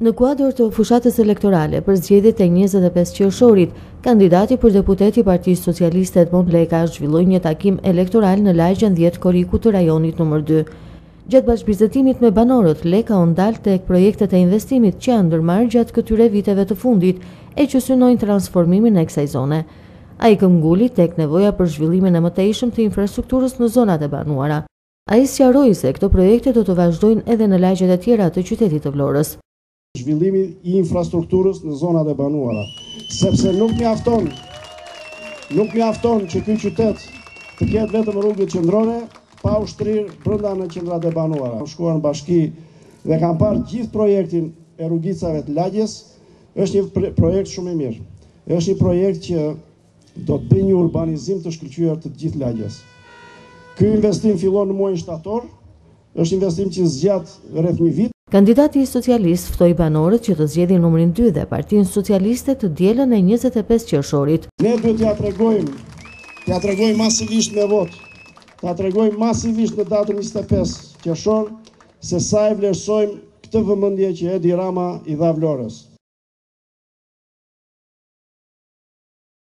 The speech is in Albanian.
Në kuadër të fushatës elektorale për zgjedhjet e 25 qershorit, kandidati për deputet i Partisë Socialiste Edmond Leka zhvilloi një takim elektoral në lagjen 10 Korriku të rajonit numër 2. Gjatë bashkëbisedimit me banorët, Leka u ndal tek projektet e investimit që janë ndërmarrë gjatë këtyre viteve të fundit e që synojnë transformimin e kësaj zone. Ai këmbënguli tek nevoja për zhvillimin e mëtejshëm të infrastrukturës në zonat e banuara. Ai sqaroi se këto projekte do të vazhdojnë edhe në lagjet e tjera të qytetit të Vlorës. Zhvillimi i infrastrukturës në zonat e banuara, sepse nuk mjafton, nuk mjafton që ky qytet të ketë vetëm rrugët qendrore, pa u shtrirë brenda në qendrat e banuara. Kam shkuar në bashki dhe kam parë gjithë projektin e rrugicave të lagjes, është një projekt shumë i mirë. Është një projekt që do të bëjë një urbanizim të shkëlqyer të të gjithë lagjes. Ky investim fillon në muajin shtator, është investim që zgjat rreth një vit. Kandidati socialist ftoi banorët që të zgjedhin numrin 2 dhe Partinë Socialiste të dielën e 25 qershorit. Ne duhet t'ia tregojmë, t'ia tregojmë masivisht me votë, t'ia tregojmë masivisht në datën 25 qershor se sa e vlerësojmë këtë vëmendje që Edi Rama i dha Vlorës.